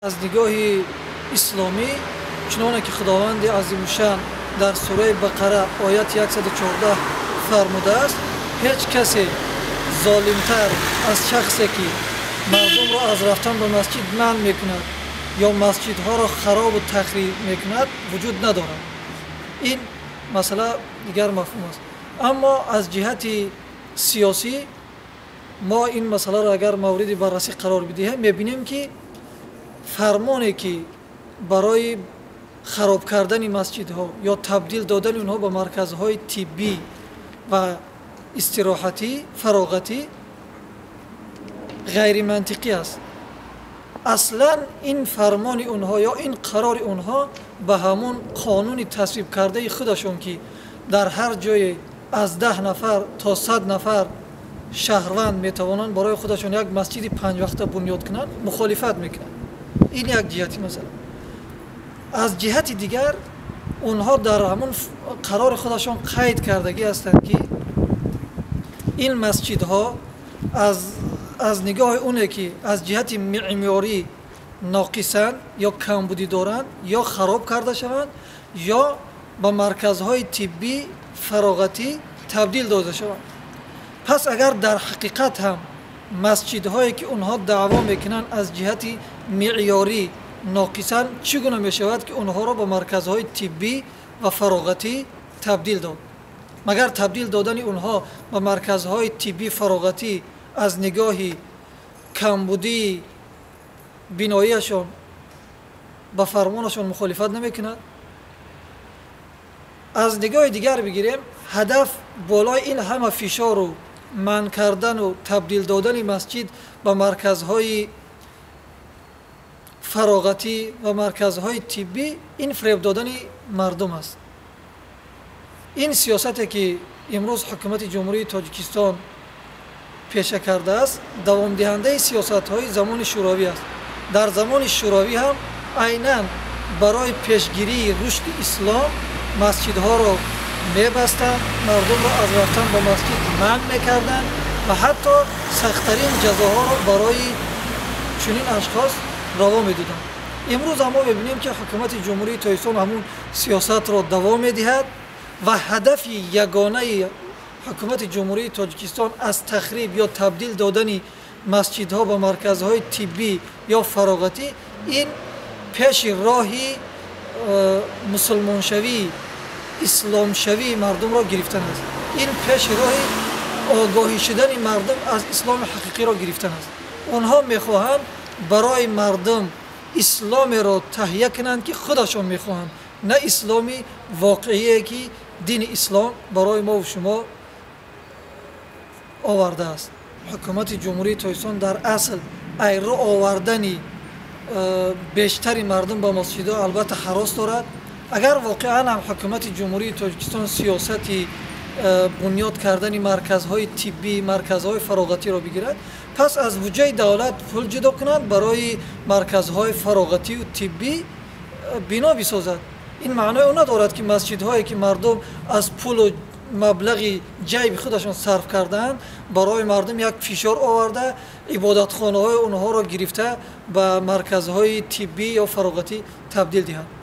Аз нигоҳи исломӣ, чуноне ки Худованди азимушшаън дар сураи Бақара, ояти 114 фармудааст, ҳеҷ касе золимтар аз шахсе ки мардумро аз рафтан ба масҷид манъ мекунад ё масҷидҳоро харобу тахриб мекунад, вуҷуд надорад. Ин масъала дигар мафҳум аст. Аммо аз ҷиҳати сиёсӣ мо ин масъаларо агар мавриди баррасӣ қарор бидиҳем, мебинем, ки фармоне ки барои хароб кардани масҷидҳо ё табдил додани онҳо ба марказҳои тиббӣ ва истироҳатӣ, фароғатӣ, ғайримантиқӣ аст. Аслан ин фармони онҳо ё ин қарори онҳо ба ҳамон қонуни тасвибкардаи худашон, ки дар ҳар ҷое аз 10 нафар то 100 нафар шаҳрванд метавонанд барои худашон як масҷиди панҷвақта бунёд кунанд, мухолифат мекунанд. Ин як ҷиҳати масъала. Аз ҷиҳати дигар, онҳо дар ҳамон қарори худашон қайд кардагӣ ҳастанд, ки ин масҷидҳо аз нигоҳи оне ки аз ҷиҳати меъморӣ ноқисанд ё камбудӣ доранд, ё хароб карда шаванд, ё ба марказҳои тиббӣ, фароғатӣ табдил дода шаванд. Пас агар дар ҳақиқат ҳам масҷидҳое ки онҳо даъво мекунанд, аз ҷиҳати меъёрӣ ноқисанд, чӣ гуна мешавад, ки онҳоро ба марказҳои тиббӣ ва фароғатӣ табдил дод? Магар табдил додани онҳо ба марказҳои тиббӣ, фароғатӣ аз нигоҳи камбудии биноияшон ба фармонашон мухолифат намекунад? Аз нигоҳи дигар бигирем, ҳадаф болои ин ҳама фишору манъ кардану табдил додани масҷид ба марказҳои фароғатӣ ва марказҳои тиббӣ ин фиреб додани мардум аст. Ин сиёсате ки имрӯз ҳукумати Ҷумҳурии Тоҷикистон пеша кардааст, давомдиҳандаи сиёсатҳои замони Шӯравӣ аст. Дар замони Шӯравӣ ҳам айнан барои пешгирии рушди ислом масҷидҳоро мебастанд, мардумро аз рафтан ба масҷид манъ мекарданд ва ҳатто сахттарин ҷазоҳоро барои чунин ашхос раво медоданд. Имрӯз мо мебинем, ки ҳукумати Ҷумҳурии Тоҷикистон ҳамун сиёсатро давом медиҳад ва ҳадафи ягонаи ҳукумати Ҷумҳурии Тоҷикистон аз тахриб ё табдил додани масҷидҳо ба марказҳои тиббӣ ё фароғатӣ ин пеши роҳи мусулмоншавӣ, исломшавии мардумро гирифтан аст. Ин пеши роҳи огоҳӣ шудани мардум аз исломи ҳақиқиро гирифтан аст. Онҳо мехоҳанд барои мардум исломеро таҳия кунанд, ки худашон мехоҳанд, на исломи воқеие, ки дини ислом барои мову шумо овардааст. Ҳукумати Ҷумҳурии Тоҷикистон дар асл айро овардани бештари мардум ба масҷидҳо албатта ҳарос дорад. Агар воқеан ҳам ҳукумати Ҷумҳурии Тоҷикистон сиёсати бунёд кардани марказҳои тиббӣ, марказҳои фароғатиро бигирад, пас аз буҷаи давлат пул ҷудо кунад, барои марказҳои фароғатию тиббӣ бино бисозад. Ин маънои он надорад, ки масҷидҳое ки мардум аз пулу маблағи ҷайби худашон сарф кардаанд, барои мардум як фишор оварда, ибодатхонаҳои онҳоро гирифта, ба марказҳои тиббӣ ё фароғатӣ табдил диҳанд.